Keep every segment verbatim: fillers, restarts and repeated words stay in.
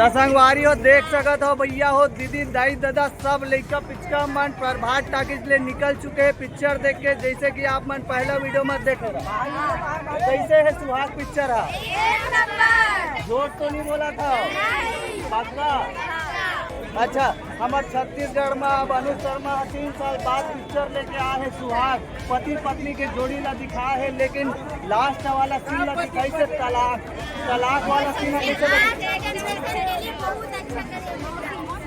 त संगवारी हो, देख सकत हो भैया हो, दीदी, दाई, दादा, सब लइका पिचका मन प्रभात टाकीज ले निकल चुके हैं पिक्चर देख के। जैसे कि आप मन पहला वीडियो में देखे रहे, कैसे है सुहाग पिक्चर है? जोर तो नहीं बोला था? पक्का? अच्छा, हमर छत्तीसगढ़ में अब अनुज शर्मा तीन साल बाद पिक्चर लेके आ है सुहाग, पति पत्नी के जोड़ी ला दिखा है, लेकिन लास्ट वाला सीन ला दिखाई से तलाक, तलाक वाला सीन ला कैसे लगी?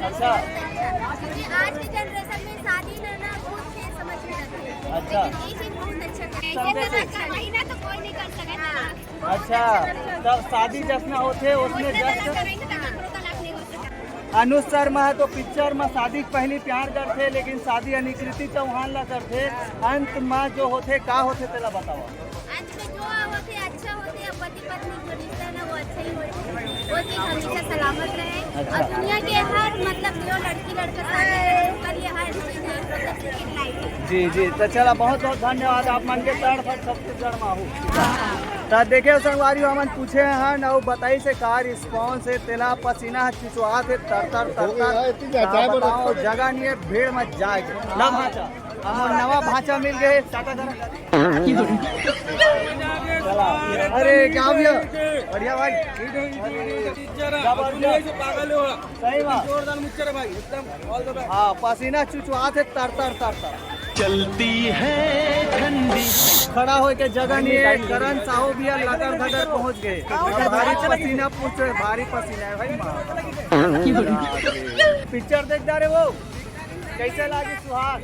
अच्छा। आज के जनरेशन में शादी ना, ना, बहुत देर समझ में आता है। अच्छा। लेकिन ये चीज बहुत अच्छा है। समझे थे। महीना तो कोई नहीं कर सकता। अच्छा, तब शादी जसना होथे, उसमें जस अनुज शर्मा है तो पिक्चर में शादी के पहली प्यार करथे, लेकिन शादी अनिकृति चौहान ला करथे। अंत में जो होथे, का होथे, तेला बताओ। अंत में जो होथे, अच्छा होथे, अब पति पत्नी जो रिश्ता है ना, वो अच्छा ही होथे, वो चीज हमेशा सलामत रहे। अच्छा। और दुनिया के हर, मतलब, जो लड़की लड़का शादी करे, उनका लिए हर चीज है, मतलब, secret life है। जी, जी, तो चला, बहुत बहुत धन्यवाद आप मन के। तड़फट छत्तीसगढ़ में आहू। त देखे संगवारी हो, हमन पूछे हन अउ बताइस हे का रिस्पॉन्स हे, तेला पसीना ह चुचुआत हे, तर तर तर तर। का बताओ, जगह नहीं है, भीड़ में जाए के। ला भांचा, हमर नवा भांचा मिल गए, टाटा करा। चला। अरे क्या भैया, बढ़िया भाई। जबरदस्त। पागल हो। सही बात। जोरदार मिक्सचर है भाई, एकदम all the best। हाँ, पसीना चुचुआत हे, तर तर तर तर। चलती है ठंडी। खड़ा होए के जगह नहीं है, करण साहू भैया लकर धकर पहुंच गए। भारी पसीना पूछ रहे, भारी पसीना है भाई। पिक्चर देख जा रहे वो, कैसे लागे सुहाग?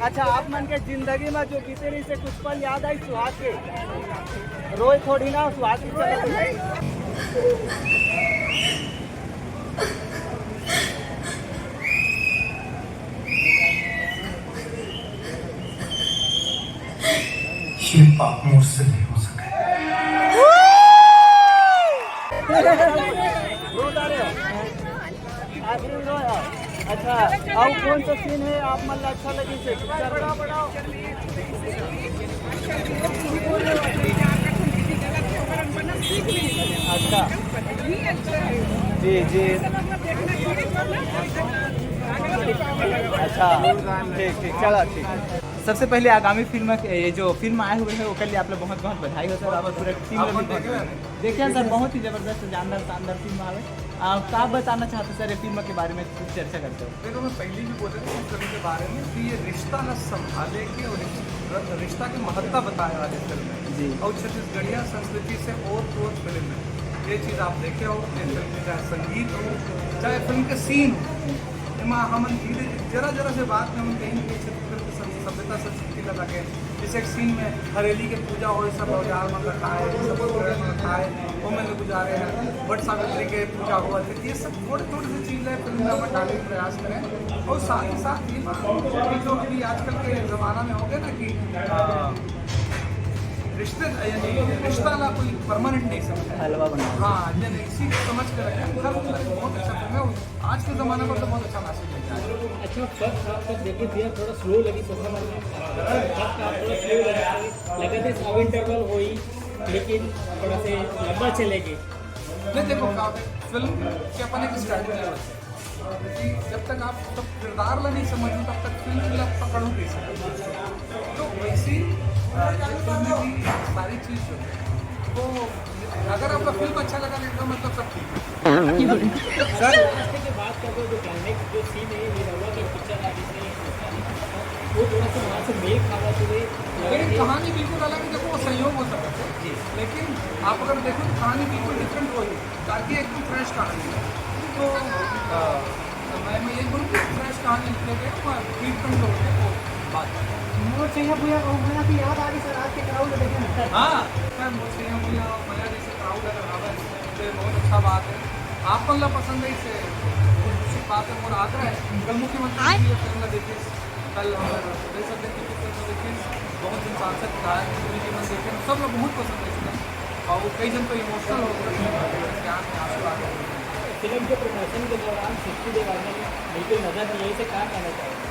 अच्छा, आप मन के जिंदगी में जो बीते रहिस हे कुछ पल याद आइस सुहाग के? रोए थोड़ी ना, सुहाग की चलत हे। ये पाप मुझसे नहीं हो सके। रो जा रहे हो? आखिरी रो है। अच्छा, अउ कौन सा सीन है आप मन ला अच्छा लगिस हे पिक्चर में? अच्छा। जी, जी। अच्छा, ठीक, ठीक, चला, ठीक। सबसे पहले आगामी फिल्म के, ये जो फिल्म आए हुए हैं, ओकर लिए आप लोग बहुत बहुत बधाई हो सर, आप पूरा टीम लोग भी बहुत। देखिए सर, बहुत ही जबरदस्त, जानदार, शानदार फिल्म आवे। आ, का बताना चाहते सर ये फिल्म के बारे में, कुछ चर्चा करते हो? देखो, मैं पहले भी बोला था इस फिल्म के बारे में कि ये रिश्ता न संभाले के और रिश-, र-, रिश्ता की महत्ता बताने वाली फिल्म है। जी। और छत्तीसगढ़िया संस्कृति से ओत प्रोत फिल्म है। ये चीज़ आप देखे हो, ये फिल्म में चाहे संगीत हो, चाहे फिल्म के सीन हो, एमा हमन धीरे, जरा जरा से बात में हमन कहीं ना कहीं छत्तीसगढ़ की सं-, सभ्यता संस्कृति ला लगे। जैसे एक सीन में हरेली के पूजा होए, सब औजार मन रखाए, सब उपकरण रखाए, वो मन गुजारे हैं। वट सावित्री के पूजा होवत हे, ये सब थोड़े थोड़े से चीज है फिल्म में अपन डाले के प्रयास करें। और साथ ही साथ ये बात कि जो अभी आजकल के जमाना में हो गया ना कि, आ, रिश्ते, यानी रिश्ता ला कोई परमानेंट नहीं समझता। हलवा बना। हाँ, यानी इसी को समझ के रखें। खैर, बहुत अच्छा फिल्म है। आज के जमाने में तो बहुत अच्छा मैसेज है। अच्छा, फर्स्ट हाफ तक देखिए भैया, थोड़ा स्लो लगी, सोचा था फर्स्ट हाफ थोड़ा स्लो लगी, लगा था सब इंटरवल होई, लेकिन थोड़ा से लंबा चलेगी। नहीं, देखो, फिल्म के अपन एक स्ट्रैटेजी होती है कि जब तक आप, मतलब, किरदार ला नहीं समझो, तब तक फिल्म ला पकड़ो कैसे? तो वैसे ही, अ, ये फिल्म में भी सारी चीज जो है, तो अगर आपका फिल्म अच्छा लगा, नहीं तो मतलब सब ठीक है। सर, लास्ट के बात कर दो, जो क्लाइमेक्स, जो सीन है, ये रहुआ की पिक्चर आ रही है, वो थोड़ा सा वहाँ से मेल खावा चाहिए। लेकिन कहानी बिल्कुल अलग है, देखो, वो संयोग हो सकता है। जी। लेकिन आप अगर देखो तो कहानी बिल्कुल डिफरेंट होई, ताकि एकदम फ्रेश कहानी है। तो, अ, मैं, मैं ये बोलूँ कि फ्रेश कहानी लिखे गए, वहाँ ट्रीटमेंट हो गया, वो बात है। मोर सैया भुइयां, ओ, भुइयां की याद आ गई सर, आज के क्राउड देखे ना। हाँ, सर, मोर सैया भुइयां, मया जैसे क्राउड अगर आवे, तो ये बहुत अच्छा बात है। आप मन ला पसंद है, इसे कुछ बात है, मोर आग्रह है, कल मुख्यमंत्री जी ये फिल्म ला देखिस, कल हम कई सब दिन की फिल्म देखिस, बहुत दिन सांसद विधायक जी मन देखे, सब लोग बहुत पसंद है इसका। और वो कई जन तो इमोशनल हो गए, क्या आंसू आ गए। फिल्म के प्रमोशन के दौरान सिद्धू देवानंद बिल्कुल नजर नहीं आए, इसे क्या कहना चाहेंगे?